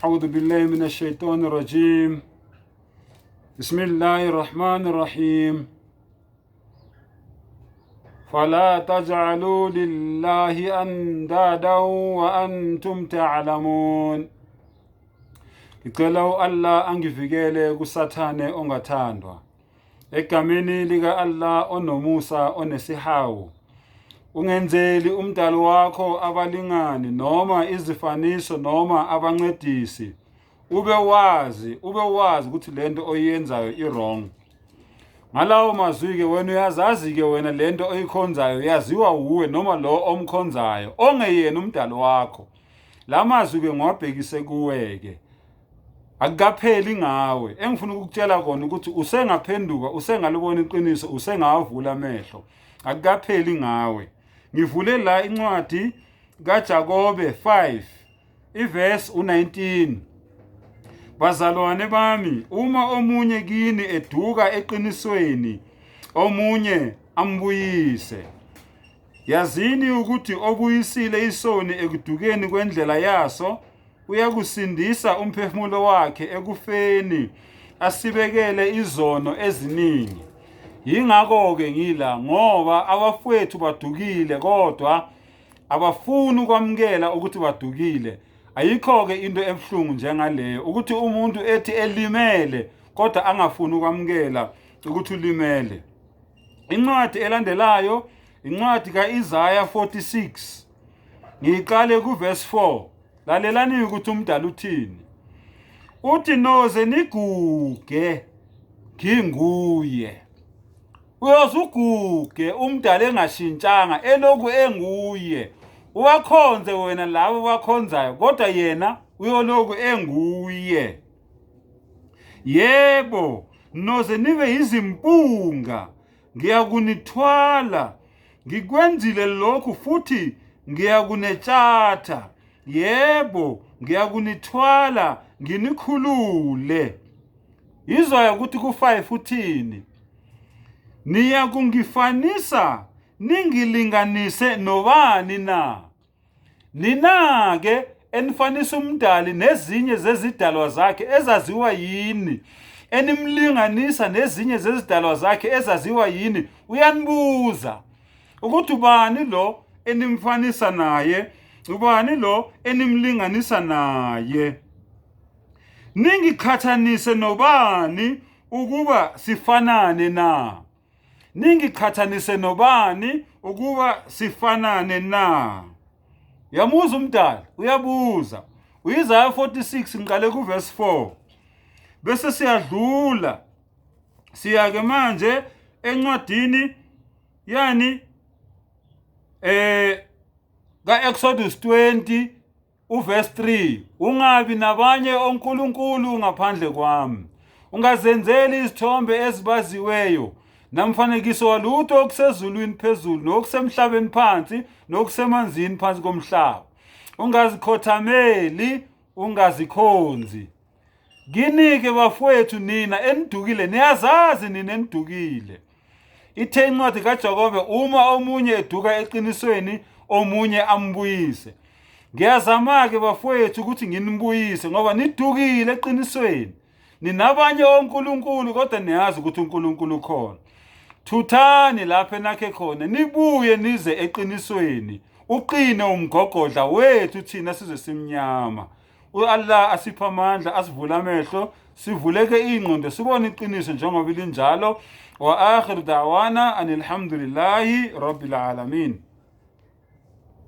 أعوذ بالله من الشيطان الرجيم بسم الله الرحمن الرحيم فلا تجعلوا لله أندادا وأنتم تعلمون Ngicela u-Allah angivikele kuSathane ongathandwa. Egameni lika-Allah onomusa onesihawu. Ungenzeli umdali wakho abalingani noma izifaniso noma abancedisi. Ube wazi, ube wazi ukuthi lento oyenzayo i-wrong. Ngalawo mazwi-ke wena uyazazi-ke wena lento oyikhonzayo yaziwa wuwe noma lo omkhonzayo ongeyena umdali wakho. La mazwi-ke ngiwabhekise kuwe-ke. Akukapheli ngawe. Engifuna ukukutshela kona ukuthi usengaphenduka, usengalibona iqiniso, usengawavula amehlo. Akukapheli ngawe. Ngivule la incwadi kaJakobe 5 ivesi u-19. Bazalwane bami, uma omunye kini eduka eqinisweni, omunye ambuyise. Yazini ukuthi obuyisile isoni ekudukeni kwendlela yaso uyakusindisa umphefumulo wakhe ekufeni asibekele izono eziningi. Yingakho-ke ngila ngoba abafowethu badukile kodwa abafuni ukwamukela ukuthi badukile. Ayikho-ke into ebuhlungu njengaleyo ukuthi umuntu ethi elimele kodwa angafuni ukwamukela ukuthi ulimele. Incwadi elandelayo incwadi ka-Isaya 46. Ngiyiqale kuverse 4. Lalelani ukuthi umdala uthini. Uthi noze niguge nginguye. Uyoze uguge umdala engashintshanga eloku enguye. Uwakhonze wena labo bakhonzayo kodwa yena uyoloku enguye. Yebo, noze nibe yizimpunga ngiyakunithwala ngikwenzile lokhu futhi ngiyakunetshatha yebo ngiyakunithwala nginikhulule yizwayo ukuthi ku-5 uthini niyakungifanisa ningilinganise nobani na Nina-ke enifanisa uMdali nezinye zezidalwa zakhe ezaziwa yini, enimlinganisa nezinye zezidalwa zakhe ezaziwa yini, uyanibuza ukuthi ubani lo enimfanisa naye, ubani lo enimlinganisa naye. Ningiqhathanise nobani ukuba sifanane na? Ningiqhathanise nobani ukuba sifanane na? Uyamuza umdali, uyabuza. UIsaya 46 ngiqale kuverse 4. Bese siyadlula. Siya ke manje encwadini yani eh kaExodus 20 Uverse 3 Ungabi nabanye onkulunkulu ngaphandle kwami. Ungazenzeli izithombe ezibaziweyo namfanekiso walutho okusezulwini phezulu nokusemhlabeni phansi nokusemanzini phansi komhlaba. Ungazikhothameli, ungazikhonzi. Kinike bafowethu nina enidukile niyazazi nina enidukile. Ithe incwadi kaJakobe uma omunye eduka eqinisweni omunye ambuyise. Ngiyazama-ke bafowethu ukuthi nginibuyise ngoba nidukile eqinisweni. Ninabanye onkulunkulu kodwa niyazi ukuthi uNkulunkulu ukhona. Thuthani lapho enakhe khona nibuye nize eqinisweni. Uqine umgogodla wethu thina sizwe simnyama. U-Allah asiphe amandla asivule amehlo sivuleke iy'ngqondo sibone iqiniso njengoba linjalo wa akhiru da'wana anilhamdulillahi rabbil alamin.